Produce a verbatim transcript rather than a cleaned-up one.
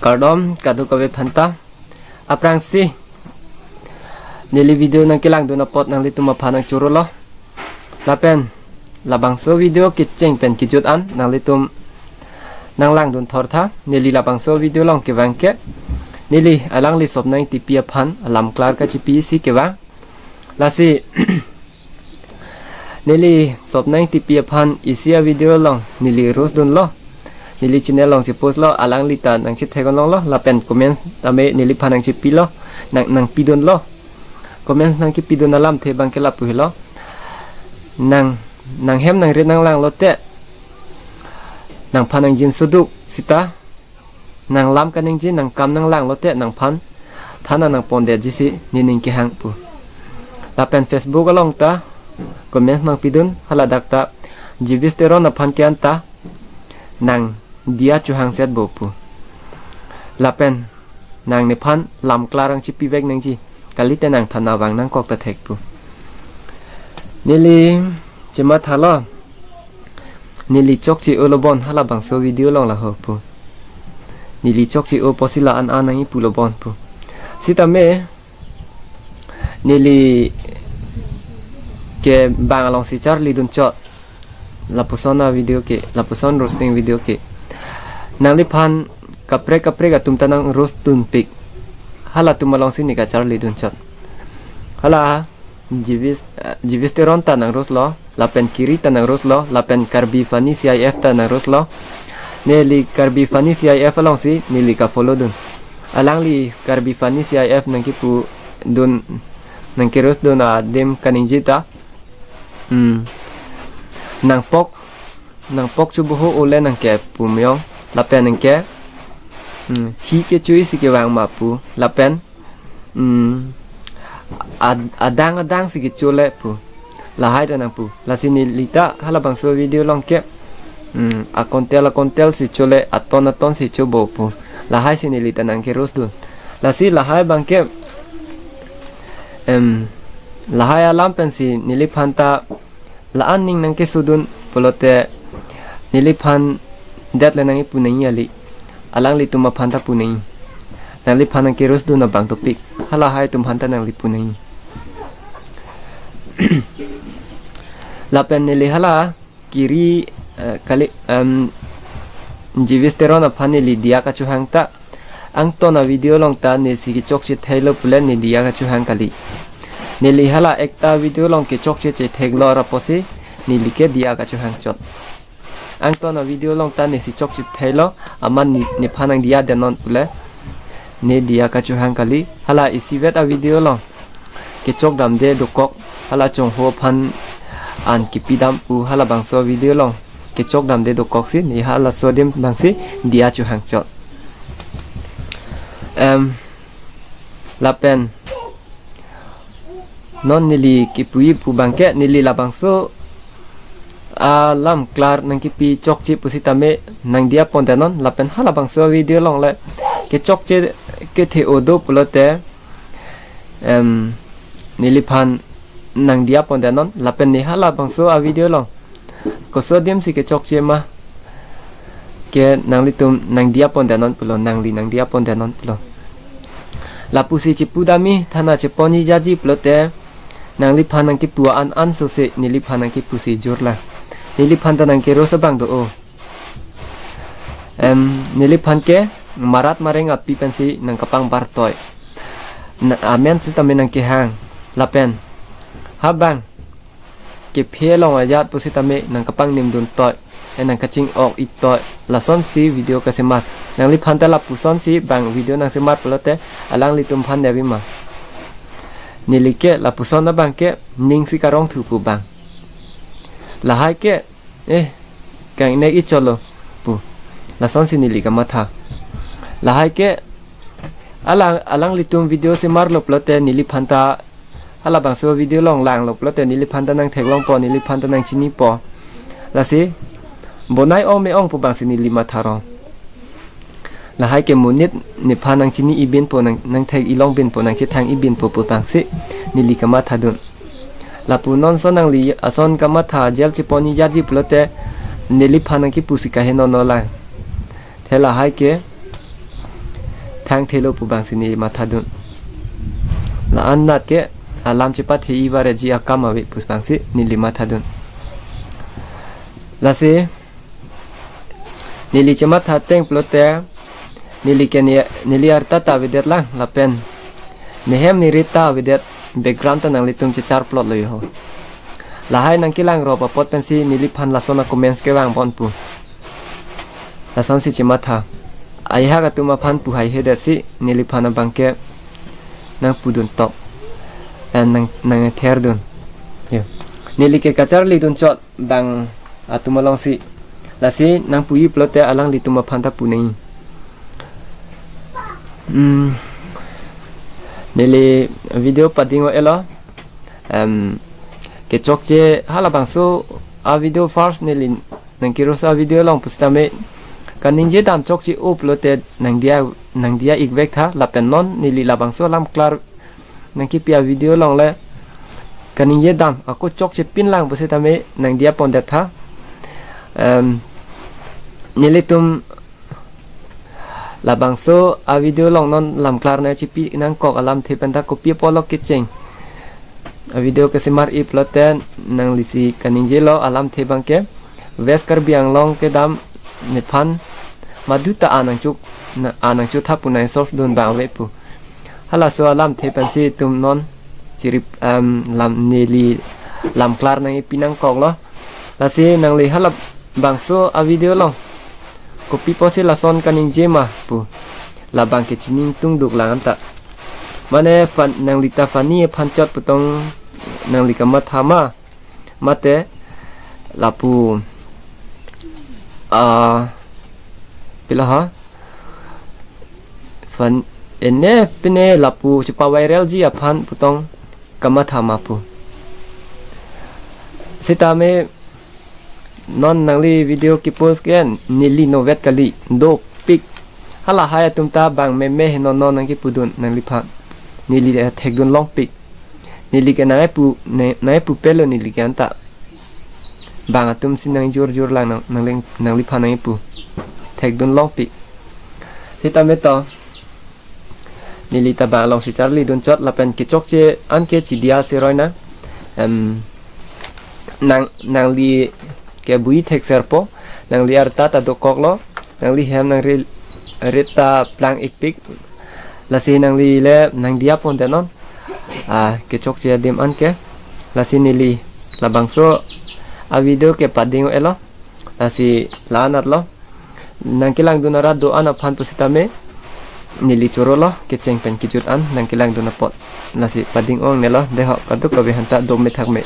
Kardom kadokave aphanta. Aphrangsi neli video nangkelangdun apot nanglitum aphan nangchorolo. Lapen labangso video kecheng pen kejut an nanglitum nanglangdun thortha. Neli labangso video along kevang ke neli alangli Swapna Engtipi aphan alam klar kachipi si kevang. Lasi neli Swapna Engtipi aphan isi a-video along neli roast dunlo. Neli channel along chepostlo, alangli ta nangchethek-onlonglo lapen comments tame neliphan nangchepilo, nang nangpidunlo. Comments nangkepidun alamthe abang ke lapu helo. Nang nanghem nangrit nanglanglote nangphan nangjinso duk sita nanglam kaningje nangkam nanglanglote nangphan thana nangpondetji si nening kehang pu. Lapen Facebook along ta comments nangpidun, haladak ta Jewish Teron aphan ke anta nang diya chohangsetbo pu. Lapen nang nephan lam klar nangchipivek nangji, kalite nang thana vang nangkok ta thek pu. Neli chemathalo, neli chokche-olo bon halabangso video along laho pu. Neli chokche-o pusi la-an an nangkipulo bon pu. Sitame neli ke bang alongsi charlidun chot. Lapuson a-video ke, lapuson roasting video ke. Nangliphan kaprek kaprek atum ta nangroast dunpik. Halatum alongsi ne kacharlidun chot. Hala Jewish, eh, Jewish Teron ta nangroastlo, lapen Kiri ta nangroastlo, lapen Karbi Funny C I F ta nangroastlo. Neli Karbi Funny C I F alongsi neli kafollow dun. Alangli Karbi Funny C I F nangkipudun, nangkeroast dun adim kaningje ta. Hmm. Nangpok, nangpok chubuhu ole nangke pu meyong. Lapen nangke, hmm, hi kecho-i si kevang ma pu. Lapen, hmm, ad-, adang adang si kecho le pu. Lahai ta nangpu. Lasi neli ta halabangso video along ke, hmm, akontel akontel si cho le, aton aton si chobo pu. Lahai si neli ta nangkeroast dun. Lasi lahai abang ke, em, lahai alam pensi neliphan ta la-an ning nangkesodun pulote neliphan det le nangkipu nangji kali. Alanglitum aphan ta pu nangji. Nangliphan nangkeroast dun abang topik. Halahai atum aphan ta nangli pu nangji. Lapen neli hala Kiri, eh, kali, em, Jewish Teron aphan neli diya kachohang ta. Angton a-video along ta nesi kechokche theilo pule ne diya kachohang kali. Neli hala ekta video along kechokche chetheklo ra pusi neli ke diya kachohang chot. Angton a-video along ta nesi chokche theilo, amat ne, nephan nangdiya denon pule ne diya kachohang kali. Hala isivet a-video along kechok damde dokok, hala chongho aphan an kipidam pu halabangso video along kechok damde dokoksi ne halaso adim abangsi diya chohang chot. Em, lapen non neli kipuji pu abang ke neli labangso alam klar nangkipi chokche pusitame nangdiya pondet non, lapen halabangso video along le kechokche kethe-o do pulote, em, neliphan nangdiya pondet non, lapen ne halabangso a-video along koso adim si kechokche ma ke nanglitum nangdiya pondet non pulo, nangli nangdiya pondet non pulo. Lapusi chepudamji, thana cheponji jaji pulote nangliphan nangkipu an an sose neliphan nangkipusi jurlang. Neliphan ta nangkeroast abang do-o. Em, neliphan ke marat mareng api pensi nangkapangbar toi. Na, amen sitame nangkehang. Lapen ha abang kephe along ajat pusitame nangkapangnim dun toi, eh, nangkaching-ok ik toi. Lasonsi video kasemat. Nangliphan ta lapusonsi abang video nangsemat pulote alanglitum aphan devi ma. Neli ke lapuson abang ke ning si karong thu pu abang. Lahai ke, eh, kang nek i cholo pu. Lasonsi neli kamatha. Lahai ke alang, alanglitum video sematlo pulote neliphan ta halabangso video along langlo pulote neliphan ta nangtheklongpo, neliphan ta nangchinipo. Lasi bonai ong me-ong pu abangsi neli matha rong. Lahai ke monit nephan nangchini-i binpo, nang, nangthek-i long binpo, nangchethang-i binpo pu abangsi neli kamatha dun. Lapu non ason nangli ason kamatha jel cheponji jaji pulote neliphan nangkipusi kaheno no lang. The lahai ke thangthelo pu abangsi neli mathadun. La-an anat ke alam chepathe-i vareji akam ave pu abangsi neli mathadun. Lasi neli chematha ateng pulote neli ke ne, neli arta ta avedet lang lapen nehem neri ta avedet, background ta nanglitum chechar plot lo yo ho. Lahai nangkelang rop apot pensi neliphan lason a-comments kevang pon pu. Lasonsi chematha. Aihak atum aphan pu haihedetsi neliphan abangke nangpudun tok. Em, nang, nangtherdun. Yo. Neli ke kacharlidun chot bang atum alongsi. Lasi nangpu-i pulote alanglitum aphan ta pu nang. Hmm. Neli video pading-o-elo. Em, kechokche halabangso a-video first neli nangkirosoi a-video along pusitame kaningje dam chokche-o pulote nangdiya, nangdiya-ik vek tha lapen non neli labangso alam klar nangkepi a-video along le kaningje dam ako chokche pinlang pusitame nangdiya pondet tha. Em, nelitum labangso a-video along non lam klar nangchepi nangkok alamthe pen ta kopi apotlo kecheng. A-video kesemar-i pulote nanglisi kaningjelo alamthe abangke West Karbi Anglong kedam nephan maduta anangchuk na anangchuk thap pu nang source dun abang ave pu. Halaso alamthe pensi itum non chirip, em, lam neli lam klar nangkepi nangkoklo. Lasi nangli halabangso a-video along kopi apotsi lason kaningje ma pu labangke chiningtungduk lang anta. Mane fun, nangli ta funny aphan chot putong nangli kamatha ma mate lapu, ah, pila ha? Fun, ene pine lapu chepa-viralji aphan putong kamatha ma pu. Sitame non nangli video kepost ke neli novet kali dopik. Halahai atum ta bang meme he non non nangkepudun nangliphan. Neli thekdun longpik. Neli ke nangpu, nang, nangpu pelo neli ke anta. Bang atumsi nangjurjur lang nang, nangling, nangliphan nangpu. Thekdun longpik. Sitame to. Neli ta bang alongsi charlidun chot lapen kechokche anke chidiya seroi na. Em, nang, nangli ke bui thekserpo. Nangli arta ta dokoklo. Nangli hem nangri, rit ta plang-ikpik. Lasi nangli le nangdiya pondet non. Ah, kechokche adim anke. Lasi neli labangso a-video ke pading-o-elo. Lasi la-anatlo. Nangkelangdun arat do-an aphan pusitame neli chorolo kecheng pen kejut an nangkelangdun apot. Lasi pading-o-ongnelo, dei ho, kadokave aphanta dome thakme.